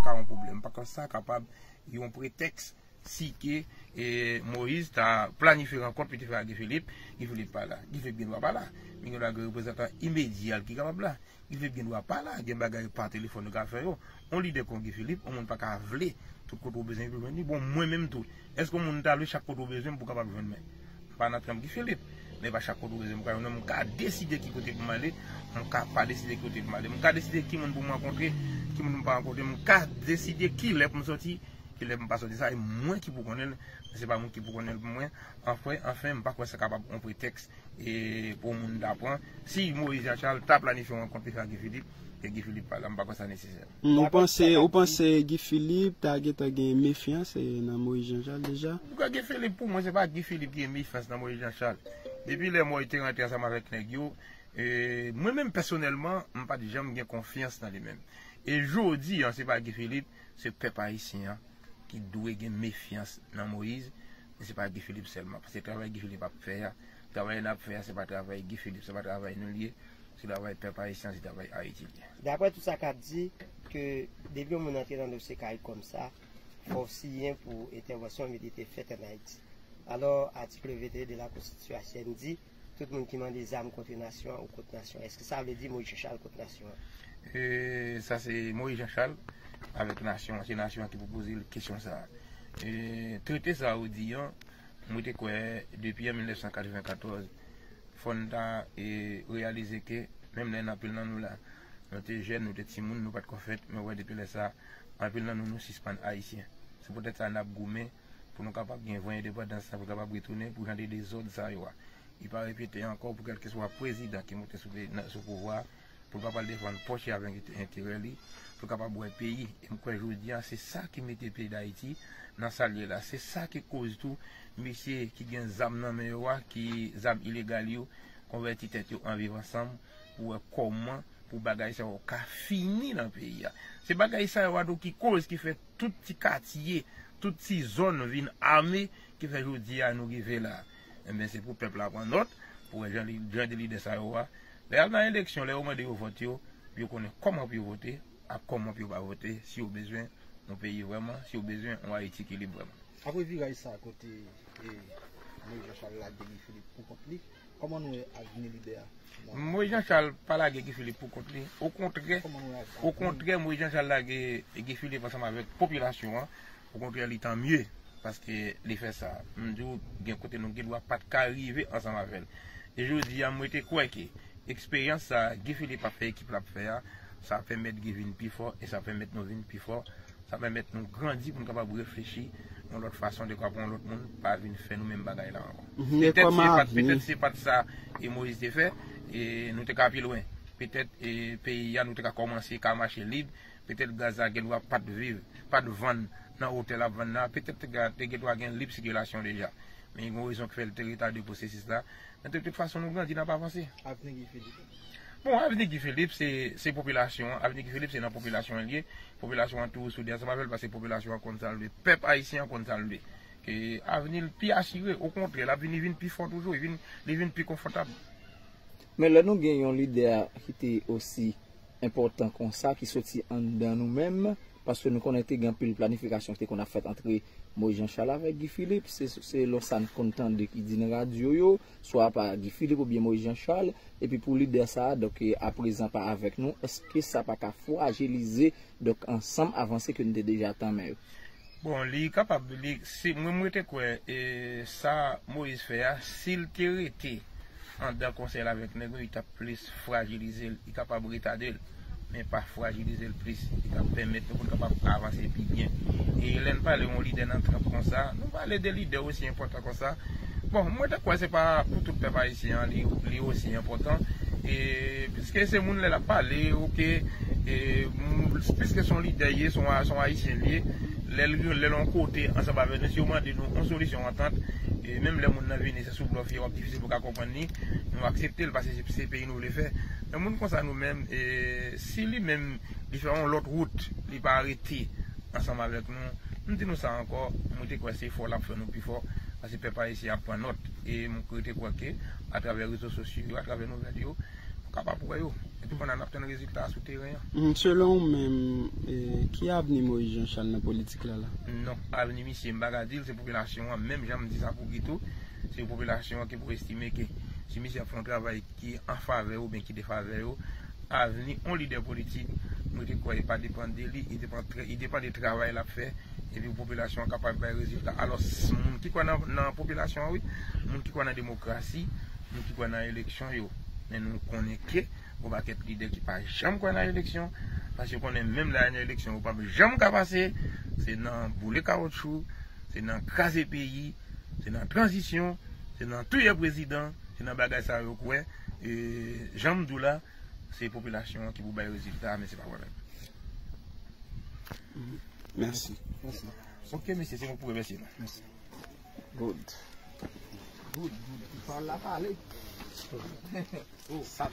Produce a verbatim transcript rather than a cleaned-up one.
pa yon pwoblèm. M pa kwè sa kapab yon pretèks si ke e, Moyiz ta planifye rankont pou te fè ak Guy Philippe, Guy Philippe pa la. Guy Philippe gen dwa pa la. Men gen dwa gen reprezantan imedya l ki kapab la. Guy Philippe gen dwa pa la. Gen bagay pa telefòn yo ka fè yo. Yon lidè kon Guy Philippe, yon moun pa ka vle tout kote w bezwen pou jwenn li. Bon, mwen menm tou, èske yon moun ta vle chak kote w bezwen m pou w kapab jwenn mwen? M pa nan tranp Guy Philippe. Men pa chak kote w bezwen m ka jwenn mwen. M ka deside ki kote pou m ale. M ka pa deside ki kote pou m ale. M ka deside ki moun pou m rankontre, ki moun pou m pa rankontre. M ka deside ki lè pou m soti, ki lè m pa soti. Sa e mwen ki pou konnen l. Se pa moun ki pou konnen l pou mwen. Anfen, anfen, m pa kwè sa kapab yon pretèks e, pou moun ta pran. Si Moyiz Jan Chal ta planifye yon rankont pou fè ak Guy Philippe, e Guy Philippe pa la, m pa kwè sa nesesè. Hmm, ou panse, ou panse Guy Philippe ta gentan gen mefyans e, nan Moyiz Jan Chal deja? Pou Guy Philippe, pou mwen, se pa Guy Philippe ki gen mefyans nan Moyiz Jan Chal. Depi lè Moyiz te rantre ansanm avèk nèg yo, e, mwen menm pèsonèlman, m pa t janm gen konfyans nan li menm. E jodi a, se pa Guy Philippe, se pèp ayisyen an ki dwe gen mefyans nan Moyiz, men se pa Guy Philippe sèlman. Paske travay Guy Philippe ap fè a, travay n ap fè a, se pa travay Guy Philippe, se pa travay nou l ye, se travay pèp ayisyen, se travay Ayiti l ye. Daprè tout sa k ap di, ke depi yon moun antre nan dosye CARICOM sa, fò w siyen pou entèvansyon militè fèt ann Ayiti. Alò, atik venteyen de la Konstitisyon ayisyèn di, tout moun ki mande zam kont nasyon an ou kont nasyon an. Èske sa vle di Moyiz Jan Chal kont nasyon an? E, sa se Moyiz Jan Chal avèk nasyon an. Se nasyon an ki pou poze l kesyon sa a. E, trete sa a ou di an, mwen te kwè depi an mil nèf san katrevenkatòz, fò n ta, e, reyalize ke menm lè anpil nan nou la, nou te jèn, nou te timoun, nou pa t ko fèt, men wè depi lè sa a, anpil nan nou, nou sispann ayisyen. Se poutèt sa n ap goumen pou nou kapab gen vrè endepandans la, pou kapab retounen pou jan de dezòd sa yo a. Li pa repete ankò pou kèlkeswa prezidan ki monte sou, sou pouvwa a, pou l pa pral defann pòch li avèk enterè li, pou l kapab wè peyi. E m kwè jodi a, se sa ki mete peyi Dayiti nan sa l ye la. Se sa ki koz tou, mesye ki gen zam nan men yo a, ki zam ilegal yo, konvèti tèt yo an Viv Ansanm, pou wè kòman pou bagay sa yo ka fini nan peyi a. Se bagay sa yo a tou ki koz, ki fè tout ti katye, tout ti zòn vin ame, ki fè jodi a nou rive la. Enben, se pou pèp la pran nòt, pou wè jan li, jan de lidè sa yo a. Lè y al nan eleksyon, lè yo mande yo vòt yo, pou yo konnen kòman pou yo vote, ak kòman pou yo pa vote, si yo bezwen yon peyi vrèman, si yo bezwen yon Ayiti ki lib vrèman. Apre viraj sa a kote, e, Moyiz Jan Chal lage Guy Philippe pou kont li, kòman nou wè avni lidè a? Moyiz Jan Chal pa lage Guy Philippe pou kont li. Okontrè, okontrè, Moyiz Jan Chal lage Guy Philippe ansanm avèk popilasyon an. Okontrè, li tan mye, paske li fè sa. M di w, gen kote nou gen dwa pa t ka rive ansanm avè l. E jodi a, mwen te kwè ke eksperyans sa Guy Philippe ap fè, ekip la ap fè a, sa ap pèmèt Guy vin pi fò, e sa ap pèmèt nou vin pi fò. Sa pèmèt nou grandi pou nou kapab reflechi yon lòt fason de kwa pou yon lòt moun pa vin fè nou menm bagay la ankò. Mhm, e petèt kòman se pa t, avni? Petèt se pa t sa e Moyiz te fè, e nou te ka pi lwen. Petèt e peyi a nou te ka kòmanse ka mache lib, petèt gaz la gen dwa pa t viv, pa t vann nan otè l ap vann nan, petèt te ga-, te gen dwa gen lib sikilasyon deja. Men gen yon rezon ki fè l te retade pwosesis la. Men de tout fason, nou grandi, n ap avanse. Avni Guy Philippe? Bon, avni Guy Philippe, se, se popilasyon an. Avni Guy Philippe, se nan popilasyon an l ye. Popilasyon an toujou soudè ansanm avè l, paske popilasyon an konn sa l vle. Pèp ayisyen an konn sa l vle. E avni l pi asire, okontrè, l ap vin, li vin pi fò toujou, li vin, li vin pi konfòtab. Men lè nou gen yon lidè ki te osi enpòtan konsa ki soti anndan nou menm, paske nou konnen te gen anpil planifikasyon ki te konn ap fèt antre Moyiz Jan Chal avèk Guy Philippe, se selon sa n konn tande ki di nan radyo yo, swa pa Guy Philippe oubyen Moyiz Jan Chal, epi pou lidè sa a, donk, e, aprezan pa avèk nou, èske sa pa ka frajilize, donk, ansanm avanse ke n te deja tanmen yo? Bon, li kapab, li, si, mwen, mwen te kwè, e, sa Moyiz fè a, si l te rete anndan konsèy la avèk nèg yo, li t ap plis frajilize l, li kapab retade l, men pa frajilize l plis, li t ap pèmèt nou pou n kapab avanse pi byen. E lè n pale yon lidè nan tranp konsa, nou pale de lidè osi enpòtan konsa. Bon, mwen te kwè se pa pou tout pèp ayisyen an, li, li osi enpòtan. E, piske se moun lè l ap pale, oke, e, m-, piske se yon lidè ye, se yon, se yon ayisyen li ye, lè l, lè l yon kote ansanm avèk nou, si yo mande nou yon solisyon antant, e, menm lè moun nan vini, se sou blòf ye, w ap difisil pou ka konprann li, nou aksepte l, paske se, se peyi nou vle fè. Men moun konsa nou menm, e, si li menm, li fè yon lòt wout, li pa rete ansanm avèk nou, m di nou sa ankò, mwen te kwè se fò l ap fè nou pi fò, paske pèp ayisyen ap pran nòt, e m rete kwè ke, atravè rezo sosyo yo, atravè nouvèl yo, nou kapab wè yo. Epi kounye a n ap tann rezilta a sou teren an. Mhm, selon ou menm, e, ki avni Moïse Jean Charles nan politik la la? Non, avni misye, m pa ka di l, se popilasyon an, menm jan m di sa pou Guito, se popilasyon an ki pou estime ke si misye ap fè yon travay ki an favè yo oubyen ki defavè yo, avni yon lidè politik, mwen te kwè e pa depann de li, e depann trè, e depann de travay l ap fè, epi popilasyon an kapab bay rezilta. Alò, moun ki kwè nan, nan popilasyon an, wi, moun ki kwè nan demokrasi, moun ki kwè nan eleksyon yo, men nou konnen ke gon pakèt lidè ki pa janm kwè nan eleksyon, paske yo konnen menm lè y a nan eleksyon, yo p ap janm ka pase, se nan boule kawotchou, se nan kraze peyi, se nan tranzisyon, se nan touye prezidan, se nan bagay sa yo kwè. E, jan m di w la, se popilasyon an ki pou bay rezilta a, men se pa mwen menm. Mèsi. Mèsi. Ok, mesye, se mwen pou remèsye nou. Mèsi. Good. Good, good. Pawòl la pale. Oh, sa